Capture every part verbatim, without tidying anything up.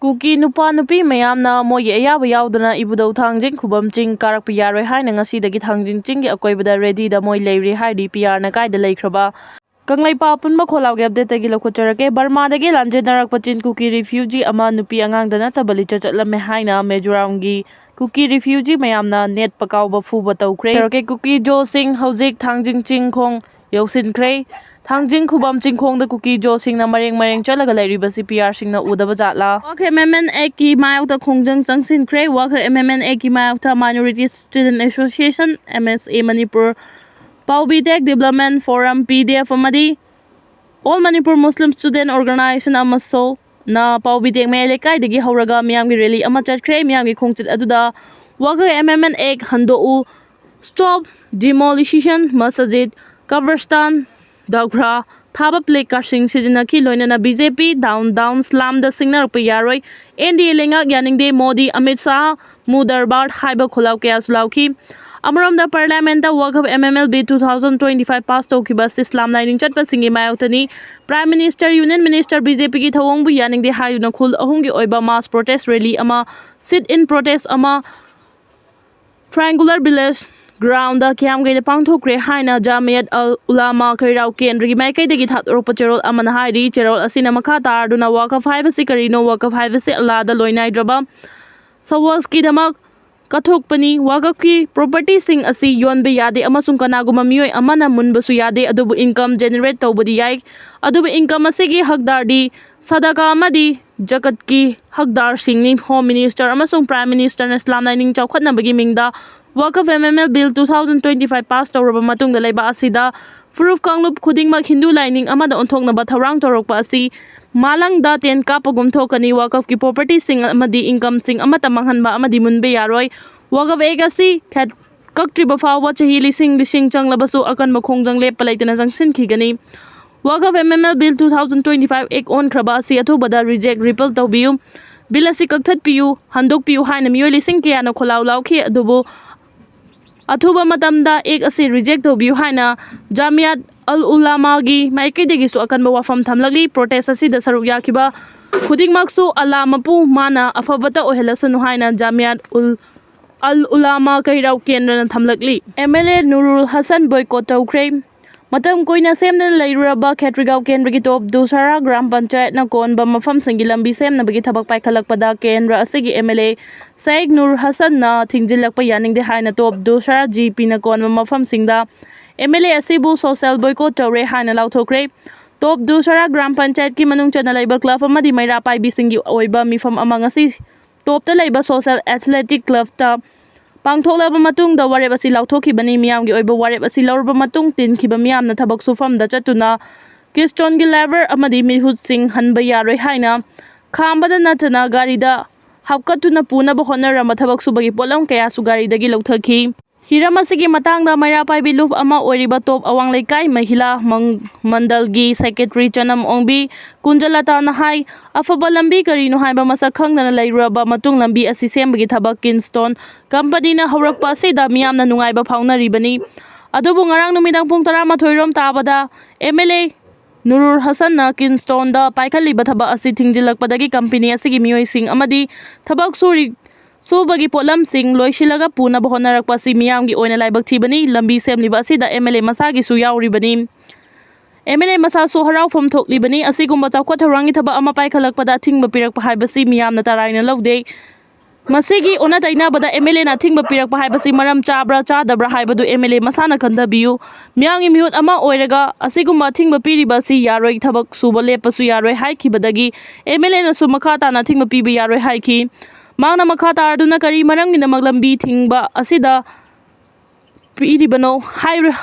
ꯀꯨꯀꯤ ꯅꯨꯄꯥ ꯅꯨꯄꯤ ꯃꯌꯥꯝꯅ ꯃꯣꯏꯒꯤ ꯑꯌꯥꯕ ꯌꯥꯎꯗꯅ ꯏꯕꯨꯙꯧ ꯊꯥꯡꯖꯤꯡ ꯈꯨꯕꯝ ꯆꯤꯡ ꯀꯥꯔꯛꯄ ꯌꯥꯔꯣꯏ ꯍꯥꯏꯅ ꯉꯁꯤꯗꯒꯤ ꯊꯥꯡꯖꯤꯡ ꯆꯤꯡꯒꯤ ꯑꯀꯣꯏꯕꯗ ꯔꯦꯗꯤꯗ ꯃꯣꯏ ꯂꯩꯔꯤ ꯍꯥꯏꯔꯤ ꯄꯤꯌꯥꯔꯅ ꯀꯥꯏꯗ ꯂꯩꯈ꯭ꯔꯕ ꯀꯪꯂꯩꯄꯥꯛ ꯑꯄꯨꯟꯕ ꯈꯣꯜꯂꯥꯎꯒꯤ ꯑꯞꯗꯦꯠꯇꯒꯤ ꯂꯧꯈꯠꯆꯔꯛꯀꯦ꯫ ꯕꯔꯃꯥꯗꯒꯤ ꯂꯥꯟꯖꯦꯟꯅꯔꯛꯄ ꯆꯤꯟ ꯀꯨꯀꯤ ꯔꯤꯐ꯭ꯌꯨꯖꯤ ꯑꯃ ꯅꯨꯄꯤ ꯑꯉꯥꯡꯗ ꯅꯠꯇꯕ ꯂꯤꯆꯠ ꯆꯠꯂꯝꯃꯦ ꯍꯥꯏꯅ ꯃꯤꯖꯣꯔꯥꯝꯒꯤ ꯀꯨꯀꯤ ꯔꯤꯐ꯭ꯌꯨꯖꯤ ꯃꯌꯥꯝꯅ ꯅꯦꯠꯄ ꯀꯥꯎꯕ ꯐꯨꯕ ꯇꯧꯈ꯭ꯔꯦ꯫ ꯀꯨꯀꯤ ꯖꯣꯁꯤꯡ ꯍꯧꯖꯤꯛ ꯊꯥꯡꯖꯤꯡ ꯆꯤꯡꯈꯣꯡ ꯌꯧꯁꯤꯟꯈ꯭ꯔꯦ꯫ ꯊꯥꯡꯖꯤꯡ ꯈꯨꯕꯝ ꯆꯤꯡꯈꯣꯡꯗ ꯀꯨꯀꯤ ꯖꯣꯁꯤꯡꯅ ꯃꯔꯦꯡ ꯃꯔꯦꯡ ꯆꯠꯂꯒ ꯂꯩꯔꯤꯕꯁꯤ ꯄꯤꯌꯥꯔꯁꯤꯡꯅ ꯎꯗꯕ ꯖꯥꯠꯂꯥ? ꯋꯥꯈ ꯑꯦꯝ ꯑꯦꯝ ꯑꯦꯟ ꯑꯦꯛꯀꯤ ꯃꯥꯌꯣꯛꯇ ꯈꯣꯡꯖꯪ ꯆꯪꯁꯤꯟꯈ꯭ꯔꯦ꯫ ꯋꯥꯈ ꯑꯦꯝ ꯑꯦꯝ ꯑꯦꯟ ꯑꯦꯛꯀꯤ ꯃꯥꯌꯣꯛꯇ Minority Student Association, M S A Manipur, Paubidek Development Forum, P D F, ꯑꯃꯗꯤ All Manipur Muslim Student Organization ꯑꯃꯁꯨꯅ ꯄꯥꯎꯕꯤꯗꯦꯛ ꯃꯌꯥꯏ ꯂꯩꯀꯥꯏꯗꯒꯤ ꯍꯧꯔꯒ ꯃꯤꯌꯥꯝꯒꯤ ꯔꯦꯂꯤ ꯑꯃ ꯆꯠꯈ꯭ꯔꯦ꯫ ꯃꯤꯌꯥꯝꯒꯤ ꯈꯣꯡꯆꯠ ꯑꯗꯨꯗ ꯋꯥꯈ ꯑꯦꯝ ꯑꯦꯝ ꯑꯦꯟ ꯑꯦꯛ ꯍꯟꯗꯣꯛꯎ, Stop Demolition, Masjid, Kabristan, Dagra ꯊꯥꯕ ꯄ꯭ꯂꯦ ꯀꯥꯔꯗꯁꯤꯡ ꯁꯤꯖꯤꯟꯅꯈꯤ꯫ ꯂꯣꯏꯅꯅ B J P down down ꯁ꯭ꯂꯥꯝꯗ ꯁꯤꯡꯅꯔꯛꯄ ꯌꯥꯔꯣꯏ, ꯑꯦꯟ ꯗꯤ ꯑꯦ ꯂꯩꯉꯥꯛ ꯌꯥꯅꯤꯡꯗꯦ, ꯃꯣꯗꯤ, ꯑꯃꯤꯠ ꯁꯥꯍ, ꯃꯨꯗꯔꯕꯥꯔ ꯍꯥꯏꯕ ꯈꯣꯜꯂꯥꯎ ꯀꯌꯥꯁꯨ ꯂꯥꯎꯈꯤ꯫ ꯑꯃꯔꯣꯝꯗ ꯄꯥꯔꯂꯤꯌꯥꯃꯦꯟꯠꯇ Waqf M M L bill two thousand twenty five pass ꯇꯧꯈꯤꯕ ꯑꯁꯤ ꯏꯁꯂꯥꯝ ꯂꯥꯏꯅꯤꯡ ꯆꯠꯄꯁꯤꯡꯒꯤ ꯃꯥꯌꯣꯛꯇꯅꯤ꯫ Prime minister, union minister, B J ꯄꯤꯒꯤ ꯊꯧꯑꯣꯡꯕꯨ ꯌꯥꯅꯤꯡꯗꯦ ꯍꯥꯏꯗꯨꯅ ꯈꯨꯜ ꯑꯍꯨꯝꯒꯤ ꯑꯣꯏꯕ ꯃꯥꯁ ꯄ꯭ꯔꯣꯇꯦꯁ ꯔꯦꯂꯤ ꯑꯃ, ꯁꯤꯠ ꯏꯟ ꯄ꯭ꯔꯣꯇꯦꯁ ꯑꯃ, ꯇ꯭ꯔꯥꯏꯡꯒꯨꯂꯔ ꯚꯤꯂꯦꯖ ꯒ꯭ꯔꯥꯎꯟꯗ ꯀꯌꯥꯝꯒꯩꯗ ꯄꯥꯡꯊꯣꯛꯈ꯭ꯔꯦ ꯍꯥꯏꯅ ꯖꯥꯃꯤꯌꯠ ꯑꯜ ꯎꯂꯥꯃꯥ ꯀꯩꯔꯥꯎ ꯀꯦꯟꯗ꯭ꯔꯒꯤ ꯃꯥꯏꯀꯩꯗꯒꯤ ꯊꯥꯗꯣꯔꯛꯄ ꯆꯦꯔꯣꯜ ꯑꯃꯅ ꯍꯥꯏꯔꯤ꯫ ꯆꯦꯔꯣꯜ ꯑꯁꯤꯅ ꯃꯈꯥ ꯇꯥꯔꯗꯨꯅ ꯋꯥꯀꯐ ꯍꯥꯏꯕꯁꯤ ꯀꯔꯤꯅꯣ, ꯋꯥꯀꯐ ꯍꯥꯏꯕꯁꯤ ꯑꯜꯂꯥꯗ ꯂꯣꯏꯅꯥꯏꯗ꯭ꯔꯕ ꯁꯋꯥꯖꯀꯤꯗꯃꯛ ꯀꯠꯊꯣꯛꯄꯅꯤ꯫ ꯋꯥꯀꯐꯀꯤ ꯄ꯭ꯔꯣꯄꯔꯇꯤꯁꯤꯡ ꯑꯁꯤ ꯌꯣꯟꯕ ꯌꯥꯗꯦ ꯑꯃꯁꯨꯡ ꯀꯅꯥꯒꯨꯝꯕ ꯃꯤꯑꯣꯏ ꯑꯃꯅ ꯃꯨꯟꯕꯁꯨ ꯌꯥꯗꯦ, ꯑꯗꯨꯕꯨ ꯏꯟꯀꯝ ꯖꯦꯅꯦꯔꯦꯠ ꯇꯧꯕꯗꯤ ꯌꯥꯏ, ꯑꯗꯨꯕꯨ ꯏꯟꯀꯝ ꯑꯁꯤꯒꯤ ꯍꯛꯗꯥꯔꯗꯤ ꯁꯗꯀꯥ ꯑꯃꯗꯤ ꯖꯀꯠꯀꯤ ꯍꯛꯗꯥꯔꯁꯤꯡꯅꯤ꯫ ꯍꯣꯝ ꯃꯤꯅꯤꯁꯇꯔ ꯑꯃꯁꯨꯡ ꯄ꯭ꯔꯥꯏꯝ ꯃꯤꯅꯤꯁꯇꯔꯅ ꯏꯁꯂꯥꯝ ꯂꯥꯏꯅꯤꯡ ꯆꯥꯎꯈꯠꯅꯕꯒꯤ ꯃꯤꯡꯗ Waqf M M L bill two thousand twenty five pass ꯇꯧꯔꯕ ꯃꯇꯨꯡꯗ ꯂꯩꯕꯥꯛ ꯑꯁꯤꯗ ꯐꯨꯔꯨꯞ ꯀꯥꯡꯂꯨꯞ ꯈꯨꯗꯤꯡꯃꯛ ꯍꯤꯟꯗꯨ ꯂꯥꯏꯅꯤꯡ ꯑꯃꯗ ꯑꯣꯟꯊꯣꯛꯅꯕ ꯊꯧꯔꯥꯡ ꯇꯧꯔꯛꯄ ꯑꯁꯤ ꯃꯥꯂꯪꯗ ꯇꯦꯟ ꯀꯥꯞꯄꯒꯨꯝ ꯊꯣꯛꯀꯅꯤ꯫ ꯋꯥꯀꯐꯀꯤ ꯄ꯭ꯔꯣꯄꯔꯇꯤꯁꯤꯡ ꯑꯃꯗꯤ ꯏꯟꯀꯝꯁꯤꯡ ꯑꯃꯠꯇ ꯃꯥꯡꯍꯟꯕ ꯑꯃꯗꯤ ꯃꯨꯟꯕ ꯌꯥꯔꯣꯏ꯫ ꯋꯥꯀꯐ ꯑꯦꯛ ꯑꯁꯤ ꯈꯦꯠ-, ꯀꯛꯇ꯭ꯔꯤꯕ ꯐꯥꯎꯕ ꯆꯍꯤ ꯂꯤꯁꯤꯡ ꯂꯤꯁꯤꯡ ꯆꯪꯂꯕꯁꯨ ꯑꯀꯟꯕ ꯈꯣꯡꯖꯪ ꯂꯦꯞꯄ ꯂꯩꯇꯅ ꯆꯪꯁꯤꯟꯈꯤꯒꯅꯤ꯫ Waqf M M L bill two thousand twenty five act ꯑꯣꯟꯈ꯭ꯔꯕ ꯑꯁꯤ ꯑꯊꯨꯕꯗ ꯔꯤꯖꯦꯛ, ꯔꯤꯄꯜ ꯇꯧꯕꯤꯌꯨ꯫ ꯕꯤꯜ ꯑꯁꯤ ꯀꯛꯊꯠꯄꯤꯌꯨ, ꯍꯟꯗꯣꯛꯄꯤꯌꯨ ꯍꯥꯏꯅ ꯃꯤꯑꯣꯏ ꯂꯤꯁꯤꯡ ꯀꯌꯥꯅ ꯈꯣꯜꯂꯥꯎ ꯂꯥꯎꯈꯤ, ꯑꯗꯨꯕꯨ ꯑꯊꯨꯕ ꯃꯇꯝꯗ ꯑꯦꯛ ꯑꯁꯤ ꯔꯤꯖꯦꯛ ꯇꯧꯕꯤꯌꯨ ꯍꯥꯏꯅ ꯖꯥꯃꯤꯌꯥꯠ ꯑꯜ ꯎꯂꯥꯃꯥꯒꯤ ꯃꯥꯏꯀꯩꯗꯒꯤꯁꯨ ꯑꯀꯟꯕ ꯋꯥꯐꯝ ꯊꯝꯂꯛꯂꯤ꯫ ꯄ꯭ꯔꯣꯇꯦꯁ ꯑꯁꯤꯗ ꯁꯔꯨꯛ ꯌꯥꯈꯤꯕ ꯈꯨꯗꯤꯡꯃꯛꯁꯨ ꯑꯜꯂꯥ ꯃꯄꯨ ꯃꯥꯅ ꯑꯐꯕꯇ ꯑꯣꯏꯍꯜꯂꯁꯅꯨ ꯍꯥꯏꯅ ꯖꯥꯃꯤꯌꯥꯠ ꯎꯜ ꯑꯜ ꯎꯂꯥꯃꯥ ꯀꯩꯔꯥꯎ ꯀꯦꯟꯗ꯭ꯔꯅ ꯊꯝꯂꯛꯂꯤ꯫ ꯑꯦꯝ ꯑꯦꯜ ꯑꯦ ꯅꯨꯔꯨꯜ ꯍꯁꯟ ꯕꯣꯏꯀꯣꯠ ꯇꯧꯈ꯭ꯔꯦ꯫ ꯃꯇꯝ ꯀꯨꯏꯅ ꯁꯦꯝꯗꯅ ꯂꯩꯔꯨꯔꯕ ꯈꯦꯇ꯭ꯔꯤꯒꯥꯎ ꯀꯦꯟꯗ꯭ꯔꯒꯤ ꯇꯣꯞ ꯗꯨꯁꯥꯔꯥ ꯒ꯭ꯔꯥꯝ ꯄꯟꯆꯥꯌꯠꯅ ꯀꯣꯟꯕ ꯃꯐꯝꯁꯤꯡꯒꯤ ꯂꯝꯕꯤ ꯁꯦꯝꯅꯕꯒꯤ ꯊꯕꯛ ꯄꯥꯏꯈꯠꯂꯛꯄꯗ ꯀꯦꯟꯗ꯭ꯔ ꯑꯁꯤꯒꯤ ꯑꯦꯝ ꯑꯦꯜ ꯑꯦ ꯁꯌꯦꯛ ꯅꯨꯔ ꯍꯁꯟꯅ ꯊꯤꯡꯖꯤꯜꯂꯛꯄ ꯌꯥꯅꯤꯡꯗꯦ ꯍꯥꯏꯅ ꯇꯣꯞ ꯗꯨꯁꯥꯔꯥ ꯖꯤ ꯄꯤꯅ ꯀꯣꯟꯕ ꯃꯐꯝꯁꯤꯡꯗ ꯑꯦꯝ ꯑꯦꯜ ꯑꯦ ꯑꯁꯤꯕꯨ ꯁꯣꯁꯦꯜ ꯕꯣꯏꯀꯣꯠ ꯇꯧꯔꯦ ꯍꯥꯏꯅ ꯂꯥꯎꯊꯣꯛꯈ꯭ꯔꯦ꯫ ꯇꯣꯞ ꯗꯨꯁꯥꯔꯥ ꯒ꯭ꯔꯥꯝ ꯄꯟꯆꯥꯌꯠꯀꯤ ꯃꯅꯨꯡ ꯆꯟꯅ ꯂꯩꯕ ꯀ꯭ꯂꯕ ꯑꯃꯗꯤ ꯃꯩꯔꯥ ꯄꯥꯏꯕꯤꯁꯤꯡꯒꯤ ꯑꯣꯏꯕ ꯃꯤꯐꯝ ꯑꯃ ꯉꯁꯤ ꯇꯣꯞꯇ ꯂꯩꯕ ꯁꯣꯁꯦꯜ ꯑꯦꯊꯂꯦꯇꯤꯛ ꯀ꯭ꯂꯕꯇ ꯄꯥꯡꯊꯣꯛꯂꯕ ꯃꯇꯨꯡꯗ ꯋꯥꯔꯦꯞ ꯑꯁꯤ ꯂꯥꯎꯊꯣꯛꯈꯤꯕꯅꯤ꯫ ꯃꯤꯌꯥꯝꯒꯤ ꯑꯣꯏꯕ ꯋꯥꯔꯦꯞ ꯑꯁꯤ ꯂꯧꯔꯕ ꯃꯇꯨꯡ ꯇꯤꯟꯈꯤꯕ ꯃꯤꯌꯥꯝꯅ ꯊꯕꯛ ꯁꯨꯐꯝꯗ ꯆꯠꯇꯨꯅ ꯀꯤꯁꯇꯣꯟꯒꯤ ꯂꯦꯕꯔ ꯑꯃꯗꯤ ꯃꯤꯍꯨꯠꯁꯤꯡ ꯍꯟꯕ ꯌꯥꯔꯣꯏ ꯍꯥꯏꯅ ꯈꯥꯝꯕꯗ ꯅꯠꯇꯅ ꯒꯥꯔꯤꯗ ꯍꯥꯞꯀꯠꯇꯨꯅ ꯄꯨꯅꯕ ꯍꯣꯠꯅꯔꯝꯕ ꯊꯕꯛ ꯁꯨꯕꯒꯤ ꯄꯣꯠꯂꯝ ꯀꯌꯥꯁꯨ ꯒꯥꯔꯤꯗꯒꯤ ꯂꯧꯊꯈꯤ꯫ ꯍꯤꯔꯝ ꯑꯁꯤꯒꯤ ꯃꯇꯥꯡꯗ ꯃꯩꯔꯥ ꯄꯥꯏꯕꯤ ꯂꯨꯞ ꯑꯃ ꯑꯣꯏꯔꯤꯕ ꯇꯣꯞ ꯑꯋꯥꯡ ꯂꯩꯀꯥꯏ ꯃꯍꯤꯂꯥ ꯃꯪ-, ꯃꯟꯗꯜꯒꯤ ꯁꯦꯀ꯭ꯔꯦꯇꯔꯤ ꯆꯅꯝ ꯑꯣꯡꯕꯤ ꯀꯨꯟꯖꯂꯇꯥꯅ ꯍꯥꯏ, ꯑꯐꯕ ꯂꯝꯕꯤ ꯀꯔꯤꯅꯣ ꯍꯥꯏꯕ ꯃꯁꯛ ꯈꯪꯗꯅ ꯂꯩꯔꯨꯔꯕ ꯃꯇꯨꯡ ꯂꯝꯕꯤ ꯑꯁꯤ ꯁꯦꯝꯕꯒꯤ ꯊꯕꯛ ꯀꯤꯟꯁꯇꯣꯟ ꯀꯝꯄꯅꯤꯅ ꯍꯧꯔꯛꯄ ꯑꯁꯤꯗ ꯃꯤꯌꯥꯝꯅ ꯅꯨꯡꯉꯥꯏꯕ ꯐꯥꯎꯅꯔꯤꯕꯅꯤ꯫ ꯑꯗꯨꯕꯨ ꯉꯔꯥꯡ ꯅꯨꯃꯤꯗꯥꯡ ꯄꯨꯡ ꯇꯔꯥꯃꯥꯊꯣꯏ ꯔꯣꯝ ꯇꯥꯕꯗ ꯑꯦꯝ ꯑꯦꯜ ꯑꯦ ꯅꯨꯔꯨꯔ ꯍꯁꯟꯅ ꯀꯤꯟꯁꯇꯣꯟꯗ ꯄꯥꯏꯈꯠꯂꯤꯕ ꯊꯕꯛ ꯑꯁꯤ ꯊꯤꯡꯖꯤꯜꯂꯛꯄꯗꯒꯤ ꯀꯝꯄꯅꯤ ꯑꯁꯤꯒꯤ ꯃꯤꯑꯣꯏꯁꯤꯡ ꯑꯃꯗꯤ ꯊꯕꯛ ꯁꯨꯔꯤ, ꯁꯨꯕꯒꯤ ꯄꯣꯠꯂꯝꯁꯤꯡ ꯂꯣꯏꯁꯤꯜꯂꯒ ꯄꯨꯅꯕ ꯍꯣꯠꯅꯔꯛꯄ ꯑꯁꯤ ꯃꯤꯌꯥꯝꯒꯤ ꯑꯣꯏꯅ ꯂꯥꯏꯕꯛ ꯊꯤꯕꯅꯤ꯫ ꯂꯝꯕꯤ ꯁꯦꯝꯂꯤꯕ ꯑꯁꯤꯗ ꯑꯦꯝ ꯑꯦꯜ ꯑꯦ ꯃꯁꯥꯒꯤꯁꯨ ꯌꯥꯎꯔꯤꯕꯅꯤ꯫ ꯑꯦꯝ ꯑꯦꯜ ꯑꯦ ꯃꯁꯥꯁꯨ ꯍꯔꯥꯎꯐꯝ ꯊꯣꯛꯂꯤꯕꯅꯤ꯫ ꯑꯁꯤꯒꯨꯝꯕ ꯆꯥꯎꯈꯠ ꯊꯧꯔꯥꯡꯒꯤ ꯊꯕꯛ ꯑꯃ ꯄꯥꯏꯈꯠꯂꯛꯄꯗ ꯑꯊꯤꯡꯕ ꯄꯤꯔꯛꯄ ꯍꯥꯏꯕꯁꯤ ꯃꯤꯌꯥꯝꯅ ꯇꯔꯥꯏꯅ ꯂꯧꯗꯦ꯫ ꯃꯁꯤꯒꯤ ꯑꯣꯟꯅ ꯇꯩꯅꯕꯗ ꯑꯦꯝ ꯑꯦꯜ ꯑꯦꯅ ꯑꯊꯤꯡꯕ ꯄꯤꯔꯛꯄ ꯍꯥꯏꯕꯁꯤ ꯃꯔꯝ ꯆꯥꯕ꯭ꯔꯥ ꯆꯥꯗꯕ꯭ꯔꯥ ꯍꯥꯏꯕꯗꯨ ꯑꯦꯝ ꯑꯦꯜ ꯑꯦ ꯃꯁꯥꯅ ꯈꯟꯊꯕꯤꯌꯨ꯫ ꯃꯤꯌꯥꯝꯒꯤ ꯃꯤꯍꯨꯠ ꯑꯃ ꯑꯣꯏꯔꯒ ꯑꯁꯤꯒꯨꯝꯕ ꯑꯊꯤꯡꯕ ꯄꯤꯔꯤꯕ ꯑꯁꯤ ꯌꯥꯔꯣꯏ, ꯊꯕꯛ ꯁꯨꯕ ꯂꯦꯞꯄꯁꯨ ꯌꯥꯔꯣꯏ ꯍꯥꯏꯈꯤꯕꯗꯒꯤ ꯑꯦꯝ ꯑꯦꯜ ꯑꯦꯅꯁꯨ ꯃꯈꯥ ꯇꯥꯅ ꯑꯊꯤꯡꯕ ꯄꯤꯕ ꯌꯥꯔꯣꯏ ꯍꯥꯏꯈꯤ꯫ ꯃꯍꯥꯛꯅ ꯃꯈꯥ ꯇꯥꯔꯗꯨꯅ ꯀꯔꯤ ꯃꯔꯝꯒꯤꯗꯃꯛ ꯂꯝꯕꯤ ꯊꯤꯡꯕ ꯑꯁꯤꯗ ꯄꯤꯔꯤꯕꯅꯣ ꯍꯥꯏꯔ-,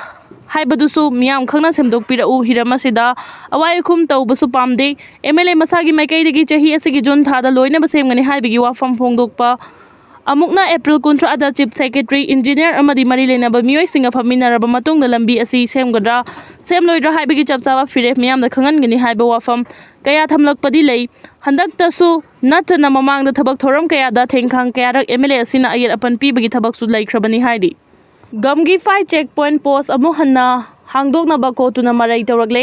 ꯍꯥꯏꯕꯗꯨꯁꯨ ꯃꯤꯌꯥꯝ ꯈꯪꯅ ꯁꯦꯝꯗꯣꯛꯄꯤꯔꯛꯎ꯫ ꯍꯤꯔꯝ ꯑꯁꯤꯗ ꯑꯋꯥꯏ ꯑꯈꯨꯝ ꯇꯧꯕꯁꯨ ꯄꯥꯝꯗꯦ꯫ ꯑꯦꯝ ꯑꯦꯜ ꯑꯦ ꯃꯁꯥꯒꯤ ꯃꯥꯏꯀꯩꯗꯒꯤ ꯆꯍꯤ ꯑꯁꯤꯒꯤ ꯖꯨꯟ ꯊꯥꯗ ꯂꯣꯏꯅꯕ ꯁꯦꯝꯒꯅꯤ ꯍꯥꯏꯕꯒꯤ ꯋꯥꯐꯝ ꯐꯣꯡꯗꯣꯛꯄ ꯑꯃꯨꯛꯅ ꯑꯦꯄ꯭ꯔꯤꯜ ꯀꯨꯟꯊ꯭ꯔꯥꯗ ꯆꯤꯐ ꯁꯦꯀ꯭ꯔꯦꯇꯔꯤ, ꯏꯟꯖꯤꯅꯤꯌꯔ ꯑꯃꯗꯤ ꯃꯔꯤ ꯂꯩꯅꯕ ꯃꯤꯑꯣꯏꯁꯤꯡꯒ ꯐꯝꯃꯤꯟꯅꯔꯕ ꯃꯇꯨꯡꯗ ꯂꯝꯕꯤ ꯑꯁꯤ ꯁꯦꯝꯒꯗ꯭ꯔꯥ, ꯁꯦꯝꯂꯣꯏꯗ꯭ꯔꯥ ꯍꯥꯏꯕꯒꯤ ꯆꯞ ꯆꯥꯕ ꯐꯤꯔꯦꯞ ꯃꯤꯌꯥꯝꯗ ꯈꯪꯍꯟꯒꯅꯤ ꯍꯥꯏꯕ ꯋꯥꯐꯝ ꯀꯌꯥ ꯊꯝꯂꯛꯄꯗꯤ ꯂꯩ꯫ ꯍꯟꯗꯛꯇꯁꯨ ꯅꯠꯇꯅ ꯃꯃꯥꯡꯗ ꯊꯕꯛ ꯊꯧꯔꯝ ꯀꯌꯥꯗ ꯊꯦꯡꯈꯥꯡ ꯀꯌꯥꯔꯛ ꯑꯦꯝ ꯑꯦꯜ ꯑꯦ ꯑꯁꯤꯅ ꯑꯌꯦꯠ ꯑꯄꯟ ꯄꯤꯕꯒꯤ ꯊꯕꯛꯁꯨ ꯂꯩꯈ꯭ꯔꯕꯅꯤ ꯍꯥꯏꯔꯤ꯫ ꯒꯝꯒꯤꯐꯥꯏ ꯆꯦꯛ ꯄꯣꯏꯟꯠ ꯄꯣꯁ ꯑꯃꯨꯛ ꯍꯟꯅ ꯍꯥꯡꯗꯣꯛꯅꯕ ꯀꯣꯇꯨꯅ ꯃꯔꯩ ꯇꯧꯔꯛꯂꯦ꯫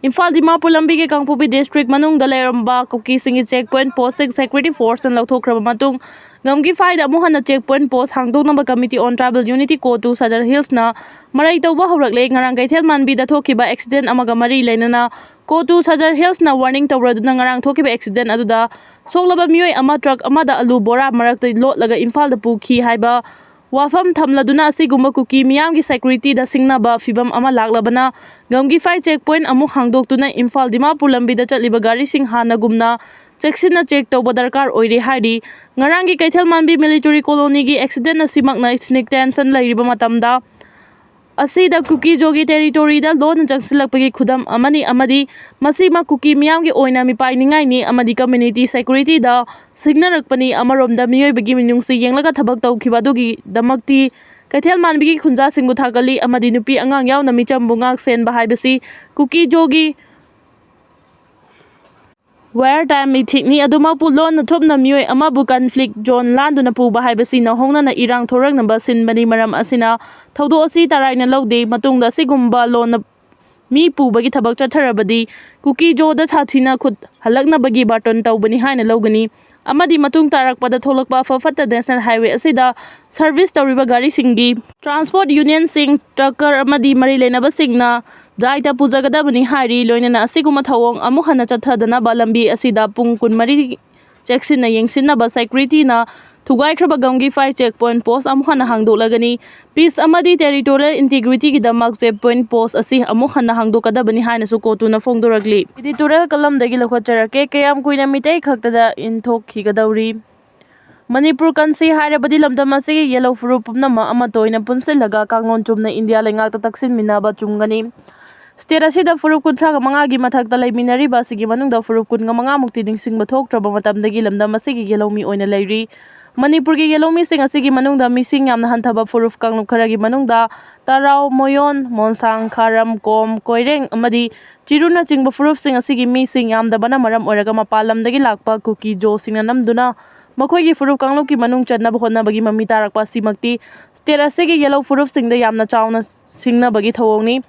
ꯏꯝꯐꯥꯜ ꯗꯤꯃꯥꯄꯨꯔ ꯂꯝꯕꯤꯒꯤ ꯀꯥꯡꯄꯣꯛꯄꯤ ꯗꯤꯁꯇ꯭ꯔꯤꯛ ꯃꯅꯨꯡꯗ ꯂꯩꯔꯝꯕ ꯀꯨꯀꯤꯁꯤꯡꯒꯤ ꯆꯦꯛ ꯄꯣꯏꯟꯠ ꯄꯣꯁꯁꯤꯡ ꯁꯦꯀ꯭ꯌꯨꯔꯤꯇꯤ ꯐꯣꯔꯁꯅ ꯂꯧꯊꯣꯛꯈ꯭ꯔꯕ ꯃꯇꯨꯡ, ꯒꯝꯒꯤ ꯐꯥꯏꯗ ꯑꯃꯨꯛ ꯍꯟꯅ ꯆꯦꯛ ꯄꯣꯏꯟꯠ ꯄꯣꯁ ꯍꯥꯡꯗꯣꯛꯅꯕ Committee on Tribal Unity COTU Sadar ꯍꯤꯜꯁꯅ ꯃꯔꯩ ꯇꯧꯕ ꯍꯧꯔꯛꯂꯦ꯫ ꯉꯔꯥꯡ ꯀꯩꯊꯦꯜ ꯃꯥꯟꯕꯤꯗ ꯊꯣꯛꯈꯤꯕ ꯑꯦꯛꯁꯤꯗꯦꯟꯠ ꯑꯃꯒ ꯃꯔꯤ ꯂꯩꯅꯅ ꯀꯣꯇꯨ ꯁꯗꯔ ꯍꯤꯜꯁꯅ ꯋꯥꯔꯅꯤꯡ ꯇꯧꯔꯗꯨꯅ ꯉꯔꯥꯡ ꯊꯣꯛꯈꯤꯕ ꯑꯦꯛꯁꯤꯗꯦꯟꯠ ꯑꯗꯨꯗ ꯁꯣꯛꯂꯕ ꯃꯤꯑꯣꯏ ꯑꯃ ꯇ꯭ꯔꯛ ꯑꯃꯗ ꯑꯂꯨ ꯕꯣꯔꯥ ꯃꯔꯛꯇ ꯂꯣꯠꯂꯒ ꯏꯝꯐꯥꯜꯗ ꯄꯨꯈꯤ ꯍꯥꯏꯕ ꯋꯥꯐꯝ ꯊꯝꯂꯗꯨꯅ ꯑꯁꯤꯒꯨꯝꯕ ꯀꯨꯀꯤ ꯃꯤꯌꯥꯝꯒꯤ ꯁꯦꯀ꯭ꯌꯨꯔꯤꯇꯤꯗ ꯁꯤꯡꯅꯕ ꯐꯤꯚꯝ ꯑꯃ ꯂꯥꯛꯂꯕꯅ ꯒꯝꯒꯤ ꯐꯥꯏ ꯆꯦꯛ ꯄꯣꯏꯟꯠ ꯑꯃꯨꯛ ꯍꯥꯡꯗꯣꯛꯇꯨꯅ ꯏꯝꯐꯥꯜ ꯗꯤꯃꯥꯄꯨꯔ ꯂꯝꯕꯤꯗ ꯆꯠꯂꯤꯕ ꯒꯥꯔꯤꯁꯤꯡ ꯍꯥꯟꯅꯒꯨꯝꯅ ꯆꯦꯛꯁꯤꯟꯅ ꯆꯦꯛ ꯇꯧꯕ ꯗꯔꯀꯥꯔ ꯑꯣꯏꯔꯦ ꯍꯥꯏꯔꯤ꯫ ꯉꯔꯥꯡꯒꯤ ꯀꯩꯊꯦꯜ ꯃꯥꯟꯕꯤ ꯃꯤꯂꯤꯇꯔꯤ ꯀꯣꯂꯣꯅꯤꯒꯤ ꯑꯦꯛꯁꯤꯗꯦꯟꯠ ꯑꯁꯤꯃꯛꯅ ꯁ꯭ꯅꯦꯛ ꯇꯦꯟꯁꯟ ꯂꯩꯔꯤꯕ ꯃꯇꯝꯗ ꯑꯁꯤꯗ ꯀꯨꯀꯤ ꯖꯣꯒꯤ ꯇꯦꯔꯤꯇꯣꯔꯤꯗ ꯂꯣꯟꯅ ꯆꯪꯁꯤꯜꯂꯛꯄꯒꯤ ꯈꯨꯗꯝ ꯑꯃꯅꯤ ꯑꯃꯗꯤ ꯃꯁꯤꯃꯛ ꯀꯨꯀꯤ ꯃꯤꯌꯥꯝꯒꯤ ꯑꯣꯏꯅ ꯃꯤꯄꯥꯏꯅꯤꯡꯉꯥꯏꯅꯤ ꯑꯃꯗꯤ ꯀꯝꯃ꯭ꯌꯨꯅꯤꯇꯤ ꯁꯦꯀ꯭ꯌꯨꯔꯤꯇꯤꯗ ꯁꯤꯡꯅꯔꯛꯄꯅꯤ꯫ ꯑꯃꯔꯣꯝꯗ ꯃꯤꯑꯣꯏꯕꯒꯤ ꯃꯤꯅꯨꯡꯁꯤ ꯌꯦꯡꯂꯒ ꯊꯕꯛ ꯇꯧꯈꯤꯕ ꯑꯗꯨꯒꯤꯗꯃꯛꯇꯤ ꯀꯩꯊꯦꯜ ꯃꯥꯟꯕꯤꯒꯤ ꯈꯨꯟꯖꯥꯁꯤꯡꯕꯨ ꯊꯥꯒꯠꯂꯤ ꯑꯃꯗꯤ ꯅꯨꯄꯤ ꯑꯉꯥꯡ ꯌꯥꯎꯅ ꯃꯤꯆꯝꯕꯨ ꯉꯥꯛ ꯁꯦꯟꯕ ꯍꯥꯏꯕꯁꯤ ꯀꯨꯀꯤ ꯖꯣꯒꯤ ꯋꯥꯌꯔ ꯇꯥꯏꯝ ꯏꯊꯤꯛꯅꯤ꯫ ꯑꯗꯨꯃꯛꯄꯨ ꯂꯣꯟꯅ ꯊꯨꯞꯅ ꯃꯤꯑꯣꯏ ꯑꯃꯕꯨ ꯀꯟꯐ꯭ꯂꯤꯛ ꯖꯣꯟ ꯂꯥꯟꯗꯨꯅ ꯄꯨꯕ ꯍꯥꯏꯕꯁꯤ ꯅꯧꯍꯧꯅꯅ ꯏꯔꯥꯡ ꯊꯣꯔꯛꯅꯕ ꯁꯤꯟꯕꯅꯤ꯫ ꯃꯔꯝ ꯑꯁꯤꯅ ꯊꯧꯗꯣꯛ ꯑꯁꯤ ꯇꯔꯥꯏꯅ ꯂꯧꯗꯦ꯫ ꯃꯇꯨꯡꯗ ꯑꯁꯤꯒꯨꯝꯕ ꯂꯣꯟꯅ ꯃꯤ ꯄꯨꯕꯒꯤ ꯊꯕꯛ ꯆꯠꯊꯔꯕꯗꯤ ꯀꯨꯀꯤ ꯖꯣꯗ ꯁꯥꯊꯤꯅ ꯈꯨꯠ ꯍꯜꯂꯛꯅꯕꯒꯤ ꯕꯥꯔꯇꯟ ꯇꯧꯕꯅꯤ ꯍꯥꯏꯅ ꯂꯧꯒꯅꯤ ꯑꯃꯗꯤ ꯃꯇꯨꯡ ꯇꯥꯔꯛꯄꯗ ꯊꯣꯛꯂꯛꯄ ꯑꯐ ꯐꯠꯇ ꯅꯦꯁꯅꯦꯜ ꯍꯥꯏꯋꯦ ꯑꯁꯤꯗ ꯁꯔꯚꯤꯁ ꯇꯧꯔꯤꯕ ꯒꯥꯔꯤꯁꯤꯡꯒꯤ ꯇ꯭ꯔꯥꯟꯁꯄꯣꯔꯠ ꯌꯨꯅꯤꯌꯟꯁꯤꯡ, ꯇ꯭ꯔꯛꯀꯔ ꯑꯃꯗꯤ ꯃꯔꯤ ꯂꯩꯅꯕꯁꯤꯡꯅ ꯗꯥꯏꯇ ꯄꯨꯖꯒꯗꯕꯅꯤ ꯍꯥꯏꯔꯤ꯫ ꯂꯣꯏꯅꯅ ꯑꯁꯤꯒꯨꯝꯕ ꯊꯧꯑꯣꯡ ꯑꯃꯨꯛ ꯍꯟꯅ ꯆꯠꯊꯗꯅꯕ ꯂꯝꯕꯤ ꯑꯁꯤꯗ ꯄꯨꯡ ꯀꯨꯟꯃꯔꯤ ꯆꯦꯛꯁꯤꯟꯅ ꯌꯦꯡꯁꯤꯟꯅꯕ ꯁꯦꯀ꯭ꯌꯨꯔꯤꯇꯤꯅ ꯊꯨꯒꯥꯏꯈ꯭ꯔꯕ ꯒꯝꯒꯤ ꯐꯥꯏ ꯆꯦꯛ ꯄꯣꯏꯟꯠ ꯄꯣꯁ ꯑꯃꯨꯛ ꯍꯟꯅ ꯍꯥꯡꯗꯣꯛꯂꯒꯅꯤ꯫ ꯄꯤꯁ ꯑꯃꯗꯤ ꯇꯦꯔꯤꯇꯣꯔꯤꯌꯦꯜ ꯏꯟꯇꯤꯒ꯭ꯔꯤꯇꯤꯒꯤꯗꯃꯛ ꯆꯦꯛ ꯄꯣꯏꯟꯠ ꯄꯣꯁ ꯑꯁꯤ ꯑꯃꯨꯛ ꯍꯟꯅ ꯍꯥꯡꯗꯣꯛꯀꯗꯕꯅꯤ ꯍꯥꯏꯅꯁꯨ ꯀꯣꯇꯨꯅ ꯐꯣꯡꯗꯣꯔꯛꯂꯤ꯫ ꯏꯗꯤꯇꯣꯔꯤꯌꯦꯜ ꯀꯂꯝꯗꯒꯤ ꯂꯧꯈꯠꯆꯔꯛꯀꯦ꯫ ꯀꯌꯥꯝ ꯀꯨꯏꯅ ꯃꯤꯇꯩ ꯈꯛꯇꯗ ꯏꯟꯊꯣꯛꯈꯤꯒꯗꯧꯔꯤ? ꯃꯅꯤꯄꯨꯔ ꯀꯟꯁꯤ ꯍꯥꯏꯔꯕꯗꯤ ꯂꯝꯗꯝ ꯑꯁꯤꯒꯤ ꯌꯦꯜꯍꯧ ꯐꯨꯔꯨꯞ ꯄꯨꯝꯅꯃꯛ ꯑꯃꯠꯇ ꯑꯣꯏꯅ ꯄꯨꯟꯁꯤꯜꯂꯒ ꯀꯥꯡꯂꯣꯟ ꯆꯨꯝꯅ ꯏꯟꯗꯤꯌꯥ ꯂꯩꯉꯥꯛꯇ ꯇꯛꯁꯤꯟꯃꯤꯟꯅꯕ ꯆꯨꯝꯒꯅꯤ꯫ ꯁ꯭ꯇꯦꯠ ꯑꯁꯤꯗ ꯐꯨꯔꯨꯞ ꯀꯨꯟꯊ꯭ꯔꯥꯒ ꯃꯉꯥꯒꯤ ꯃꯊꯛꯇ ꯂꯩꯃꯤꯟꯅꯔꯤꯕ ꯑꯁꯤꯒꯤ ꯃꯅꯨꯡꯗ ꯐꯨꯔꯨꯞ ꯀꯨꯟꯒ ꯃꯉꯥꯃꯨꯛꯇꯤ ꯅꯤꯡꯁꯤꯡꯕ ꯊꯣꯛꯇ꯭ꯔꯕ ꯃꯇꯝꯗꯒꯤ ꯂꯝꯗꯝ ꯑꯁꯤꯒꯤ ꯌꯦꯜꯍꯧꯃꯤ ꯑꯣꯏꯅ ꯂꯩꯔꯤ꯫ ꯃꯅꯤꯄꯨꯔꯒꯤ ꯌꯦꯜꯍꯧꯃꯤꯁꯤꯡ ꯑꯁꯤꯒꯤ ꯃꯅꯨꯡꯗ ꯃꯤꯁꯤꯡ ꯌꯥꯝꯅ ꯍꯟꯊꯕ ꯐꯨꯔꯨꯞ ꯀꯥꯡꯂꯨꯞ ꯈꯔꯒꯤ ꯃꯅꯨꯡꯗ ꯇꯔꯥꯎ, ꯃꯣꯌꯣꯟ, ꯃꯣꯟꯁꯥꯡ, ꯈꯥꯔꯝ, ꯀꯣꯝ, ꯀꯣꯏꯔꯦꯡ ꯑꯃꯗꯤ ꯆꯤꯔꯨꯅꯆꯤꯡꯕ ꯐꯨꯔꯨꯞꯁꯤꯡ ꯑꯁꯤꯒꯤ ꯃꯤꯁꯤꯡ ꯌꯥꯝꯗꯕꯅ ꯃꯔꯝ ꯑꯣꯏꯔꯒ ꯃꯄꯥꯟ ꯂꯝꯗꯒꯤ ꯂꯥꯛꯄ ꯀꯨꯀꯤ ꯖꯣꯁꯤꯡꯅ ꯅꯝꯗꯨꯅ ꯃꯈꯣꯏꯒꯤ ꯐꯨꯔꯨꯞ ꯀꯥꯡꯂꯨꯞꯀꯤ ꯃꯅꯨꯡ ꯆꯟꯅꯕ ꯍꯣꯠꯅꯕꯒꯤ ꯃꯃꯤ ꯇꯥꯔꯛꯄ ꯑꯁꯤꯃꯛꯇꯤ ꯁ꯭ꯇꯦꯠ ꯑꯁꯤꯒꯤ ꯌꯦꯜꯍꯧ ꯐꯨꯔꯨꯞꯁꯤꯡꯗ ꯌꯥꯝꯅ ꯆꯥꯎꯅ ꯁꯤꯡꯅꯕꯒꯤ ꯊꯧꯑꯣꯡꯅꯤ꯫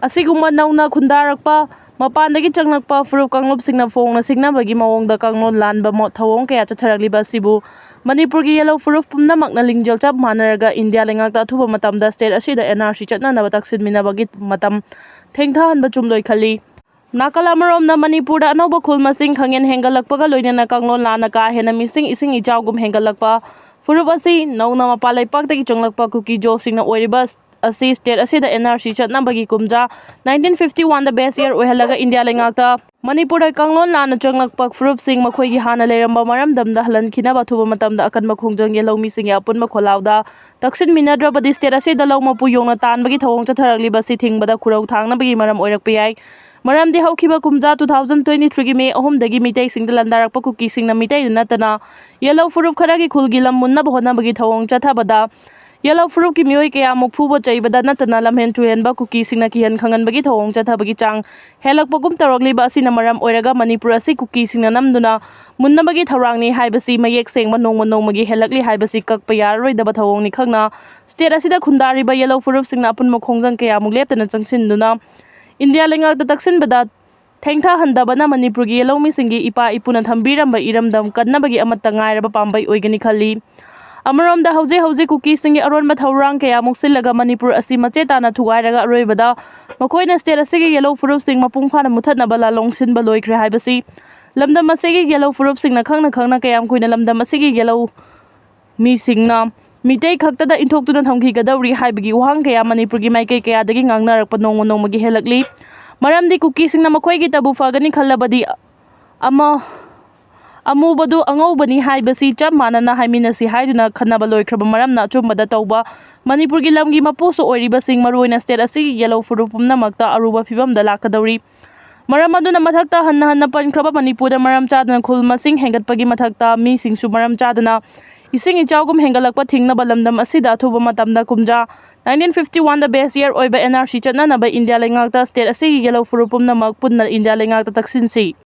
ꯑꯁꯤꯒꯨꯝꯕ ꯅꯧꯅ ꯈꯨꯟꯗꯥꯔꯛꯄ, ꯃꯄꯥꯟꯗꯒꯤ ꯆꯪꯂꯛꯄ ꯐꯨꯔꯨꯞ ꯀꯥꯡꯂꯨꯞꯁꯤꯡꯅ ꯐꯣꯡꯅ ꯁꯤꯡꯅꯕꯒꯤ ꯃꯑꯣꯡꯗ ꯀꯥꯡꯂꯣꯟ ꯂꯥꯟꯕ ꯃꯣꯠ ꯊꯧꯑꯣꯡ ꯀꯌꯥ ꯆꯠꯊꯔꯛꯂꯤꯕ ꯑꯁꯤꯕꯨ ꯃꯅꯤꯄꯨꯔꯒꯤ ꯌꯦꯜꯍꯧ ꯐꯨꯔꯨꯞ ꯄꯨꯝꯅꯃꯛꯅ ꯂꯤꯡꯖꯦꯜ ꯆꯞ ꯃꯥꯟꯅꯔꯒ ꯏꯟꯗꯤꯌꯥ ꯂꯩꯉꯥꯛꯇ ꯑꯊꯨꯕ ꯃꯇꯝꯗ ꯁ꯭ꯇꯦꯠ ꯑꯁꯤꯗ ꯑꯦꯟ ꯑꯥꯔ ꯁꯤ ꯆꯠꯅꯅꯕ ꯇꯛꯁꯤꯟꯃꯤꯟꯅꯕꯒꯤ ꯃꯇꯝ ꯊꯦꯡꯊꯍꯟꯕ ꯆꯨꯝꯂꯣꯏ ꯈꯜꯂꯤ꯫ ꯅꯥꯀꯜ ꯑꯃꯔꯣꯝꯅ ꯃꯅꯤꯄꯨꯔꯗ ꯑꯅꯧꯕ ꯈꯨꯜ ꯃꯁꯤꯡ ꯈꯪꯍꯦꯟ ꯍꯦꯟꯒꯠꯂꯛꯄꯒ ꯂꯣꯏꯅꯅ ꯀꯥꯡꯂꯣꯟ ꯂꯥꯟꯅ ꯀꯥ ꯍꯦꯟꯅ ꯃꯤꯁꯤꯡ ꯏꯁꯤꯡ ꯏꯆꯥꯎꯒꯨꯝ ꯍꯦꯟꯒꯠꯂꯛꯄ, ꯐꯨꯔꯨꯞ ꯑꯁꯤ ꯅꯧꯅ ꯃꯄꯥꯟ ꯂꯩꯄꯥꯛꯇꯒꯤ ꯆꯪꯂꯛꯄ ꯀꯨꯀꯤ ꯖꯣꯁꯤꯡꯅ ꯑꯣꯏꯔꯤꯕ ꯑꯁꯤ ꯁ꯭ꯇꯦꯠ ꯑꯁꯤꯗ ꯑꯦꯟ ꯑꯥꯔ ꯁꯤ ꯆꯠꯅꯕꯒꯤ ꯀꯨꯝꯖꯥ ꯅꯥꯏꯟꯇꯤꯟ ꯐꯤꯐꯇꯤ ꯋꯥꯟꯗ ꯕꯦꯁ ꯏꯌꯔ ꯑꯣꯏꯍꯜꯂꯒ ꯏꯟꯗꯤꯌꯥ ꯂꯩꯉꯥꯛꯇ ꯃꯅꯤꯄꯨꯔꯗ ꯀꯥꯡꯂꯣꯟ ꯂꯥꯟꯅ ꯆꯪꯂꯛꯄ ꯐꯨꯔꯨꯞꯁꯤꯡ ꯃꯈꯣꯏꯒꯤ ꯍꯥꯟꯅ ꯂꯩꯔꯝꯕ ꯃꯔꯝꯗꯝꯗ ꯍꯜꯍꯟꯈꯤꯅꯕ ꯑꯊꯨꯕ ꯃꯇꯝꯗ ꯑꯀꯟꯕ ꯈꯣꯡꯖꯪ ꯌꯦꯜꯍꯧ ꯃꯤꯁꯤꯡꯒꯤ ꯑꯄꯨꯟꯕ ꯈꯣꯜꯂꯥꯎꯗ ꯇꯛꯁꯤꯟꯃꯤꯟꯅꯗ꯭ꯔꯕꯗꯤ ꯁ꯭ꯇꯦꯠ ꯑꯁꯤꯗ ꯂꯧ ꯃꯄꯨ ꯌꯣꯡꯅ ꯇꯥꯟꯕꯒꯤ ꯊꯧꯑꯣꯡ ꯆꯠꯊꯔꯛꯂꯤꯕ ꯑꯁꯤ ꯊꯤꯡꯕꯗ ꯈꯨꯔꯧ ꯊꯥꯡꯅꯕꯒꯤ ꯃꯔꯝ ꯑꯣꯏꯔꯛꯄ ꯌꯥꯏ꯫ ꯃꯔꯝꯗꯤ ꯍꯧꯈꯤꯕ ꯀꯨꯝꯖꯥ ꯇꯨ ꯊꯥꯎꯖꯟ ꯇ꯭ꯋꯦꯟꯇꯤ ꯊ꯭ꯔꯤꯒꯤ ꯃꯦ ꯑꯍꯨꯝꯗꯒꯤ ꯃꯤꯇꯩꯁꯤꯡꯗ ꯂꯥꯟꯗꯥꯔꯛꯄ ꯀꯨꯀꯤꯁꯤꯡꯅ ꯃꯤꯇꯩꯗ ꯅꯠꯇꯅ ꯌꯦꯜꯍꯧ ꯐꯨꯔꯨꯞ ꯈꯔꯒꯤ ꯈꯨꯜꯒꯤ ꯂꯝ ꯃꯨꯟꯅꯕ ꯍꯣꯠꯅꯕꯒꯤ ꯊꯧꯑꯣꯡ ꯆꯠꯊꯕꯗ ꯌꯦꯜꯍꯧ ꯐꯨꯔꯨꯞꯀꯤ ꯃꯤꯑꯣꯏ ꯀꯌꯥꯃꯨꯛ ꯐꯨꯕ ꯆꯩꯕꯗ ꯅꯠꯇꯅ ꯂꯝꯍꯦꯟ ꯇꯨꯍꯦꯟꯕ ꯀꯨꯀꯤꯁꯤꯡꯅ ꯀꯤꯍꯟ ꯈꯪꯍꯟꯕꯒꯤ ꯊꯧꯑꯣꯡ ꯆꯠꯊꯕꯒꯤ ꯆꯥꯡ ꯍꯦꯜꯂꯛꯄꯒꯨꯝ ꯇꯧꯔꯛꯂꯤꯕ ꯑꯁꯤꯅ ꯃꯔꯝ ꯑꯣꯏꯔꯒ ꯃꯅꯤꯄꯨꯔ ꯑꯁꯤ ꯀꯨꯀꯤꯁꯤꯡꯅ ꯅꯝꯗꯨꯅ ꯃꯨꯟꯅꯕꯒꯤ ꯊꯧꯔꯥꯡꯅꯤ ꯍꯥꯏꯕꯁꯤ ꯃꯌꯦꯛ ꯁꯦꯡꯕ ꯅꯣꯡꯃ ꯅꯣꯡꯃꯒꯤ ꯍꯦꯜꯂꯛꯂꯤ ꯍꯥꯏꯕꯁꯤ ꯀꯛꯄ ꯌꯥꯔꯔꯣꯏꯗꯕ ꯊꯧꯑꯣꯡꯅꯤ ꯈꯪꯅ ꯁ꯭ꯇꯦꯠ ꯑꯁꯤꯗ ꯈꯨꯟꯗꯥꯔꯤꯕ ꯌꯦꯜꯍꯧ ꯐꯨꯔꯨꯞꯁꯤꯡꯅ ꯑꯄꯨꯟꯕ ꯈꯣꯡꯖꯪ ꯀꯌꯥꯃꯨꯛ ꯂꯦꯞꯇꯅ ꯆꯪꯁꯤꯟꯗꯨꯅ ꯏꯟꯗꯤꯌꯥ ꯂꯩꯉꯥꯛꯇ ꯇꯛꯁꯤꯟꯕꯗ ꯊꯦꯡꯊꯍꯟꯗꯕꯅ ꯃꯅꯤꯄꯨꯔꯒꯤ ꯌꯦꯜꯍꯧꯃꯤꯁꯤꯡꯒꯤ ꯏꯄꯥ ꯏꯄꯨꯅ ꯊꯝꯕꯤꯔꯝꯕ ꯏꯔꯝꯗꯝ ꯀꯟꯅꯕꯒꯤ ꯑꯃꯠꯇ ꯉꯥꯏꯔꯕ ꯄꯥꯝꯕꯩ ꯑꯣꯏꯒꯅꯤ ꯈꯜꯂꯤ꯫ ꯑꯃꯔꯣꯝꯗ ꯍꯧꯖꯤꯛ ꯍꯧꯖꯤꯛ ꯀꯨꯀꯤꯁꯤꯡꯒꯤ ꯑꯔꯣꯟꯕ ꯊꯧꯔꯥꯡ ꯀꯌꯥꯃꯨꯛ ꯁꯤꯜꯂꯒ ꯃꯅꯤꯄꯨꯔ ꯑꯁꯤ ꯃꯆꯦ ꯇꯥꯅ ꯊꯨꯒꯥꯏꯔꯒ ꯑꯔꯣꯏꯕꯗ ꯃꯈꯣꯏꯅ ꯁ꯭ꯇꯦꯠ ꯑꯁꯤꯒꯤ ꯌꯦꯜꯍꯧ ꯐꯨꯔꯨꯞꯁꯤꯡ ꯃꯄꯨꯡ ꯐꯥꯅ ꯃꯨꯊꯠꯅꯕ ꯂꯥꯂꯣꯡ ꯁꯤꯟꯕ ꯂꯣꯏꯈ꯭ꯔꯦ ꯍꯥꯏꯕꯁꯤ ꯂꯝꯗꯝ ꯑꯁꯤꯒꯤ ꯌꯦꯜꯍꯧ ꯐꯨꯔꯨꯞꯁꯤꯡꯅ ꯈꯪꯅ ꯈꯪꯅ ꯀꯌꯥꯝ ꯀꯨꯏꯅ ꯂꯝꯗꯝ ꯑꯁꯤꯒꯤ ꯌꯦꯜꯍꯧ ꯃꯤꯁꯤꯡꯅ ꯃꯤꯇꯩ ꯈꯛꯇꯗ ꯏꯟꯊꯣꯛꯇꯨꯅ ꯊꯝꯈꯤꯒꯗꯧꯔꯤ ꯍꯥꯏꯕꯒꯤ ꯋꯥꯍꯪ ꯀꯌꯥ ꯃꯅꯤꯄꯨꯔꯒꯤ ꯃꯥꯏꯀꯩ ꯀꯌꯥꯗꯒꯤ ꯉꯥꯡꯅꯔꯛꯄ ꯅꯣꯡꯃ ꯅꯣꯡꯃꯒꯤ ꯍꯦꯜꯂꯛꯂꯤ꯫ ꯃꯔꯝꯗꯤ ꯀꯨꯀꯤꯁꯤꯡꯅ ꯃꯈꯣꯏꯒꯤꯇꯕꯨ ꯐꯒꯅꯤ ꯈꯜꯂꯕꯗꯤ ꯑꯃ ꯑꯃꯨꯕꯗꯨ ꯑꯉꯧꯕꯅꯤ ꯍꯥꯏꯕꯁꯤ ꯆꯞ ꯃꯥꯟꯅꯅ ꯍꯥꯏꯃꯤꯟꯅꯁꯤ ꯍꯥꯏꯗꯨꯅ ꯈꯟꯅꯕ ꯂꯣꯏꯈ꯭ꯔꯕ ꯃꯔꯝꯅ ꯑꯆꯨꯝꯕꯗ ꯇꯧꯕ ꯃꯅꯤꯄꯨꯔꯒꯤ ꯂꯝꯒꯤ ꯃꯄꯨꯁꯨ ꯑꯣꯏꯔꯤꯕꯁꯤꯡ ꯃꯔꯨꯑꯣꯏꯅ ꯁ꯭ꯇꯦꯠ ꯑꯁꯤꯒꯤ ꯌꯦꯜꯍꯧ ꯐꯨꯔꯨꯞ ꯄꯨꯝꯅꯃꯛꯇ ꯑꯔꯨꯕ ꯐꯤꯕꯝꯗ ꯂꯥꯛꯀꯗꯧꯔꯤ꯫ ꯃꯔꯝ ꯑꯗꯨꯅ ꯃꯊꯛꯇ ꯍꯟꯅ ꯍꯟꯅ ꯄꯟꯈ꯭ꯔꯕ ꯃꯅꯤꯄꯨꯔꯗ ꯃꯔꯝ ꯆꯥꯗꯅ ꯈꯨꯜ ꯃꯁꯤꯡ ꯍꯦꯟꯒꯠꯄꯒꯤ ꯃꯊꯛꯇ ꯃꯤꯁꯤꯡꯁꯨ ꯃꯔꯝ ꯆꯥꯗꯅ ꯏꯁꯤꯡ ꯏꯆꯥꯎꯒꯨꯝ ꯍꯦꯟꯒꯠꯂꯛꯄ ꯊꯤꯡꯅꯕ ꯂꯝꯗꯝ ꯑꯁꯤꯗ ꯑꯊꯨꯕ ꯃꯇꯝꯗ ꯀꯨꯝꯖꯥ ꯅꯥꯏꯟꯇꯤꯟ ꯐꯤꯐꯇꯤ ꯋꯥꯟꯗ ꯕꯦꯁ ꯏꯌꯔ ꯑꯣꯏꯕ ꯑꯦꯟ ꯑꯥꯔ ꯁꯤ ꯆꯠꯅꯅꯕ ꯏꯟꯗꯤꯌꯥ ꯂꯩꯉꯥꯛꯇ ꯁ꯭ꯇꯦꯠ ꯑꯁꯤꯒꯤ ꯌꯦꯜꯍꯧ ꯐꯨꯔꯨꯞ ꯄꯨꯝꯅꯃꯛ ꯄꯨꯟꯅ ꯏꯟꯗꯤꯌꯥ ꯂꯩꯉꯥꯛꯇ ꯇꯛꯁꯤꯟꯁꯤ꯫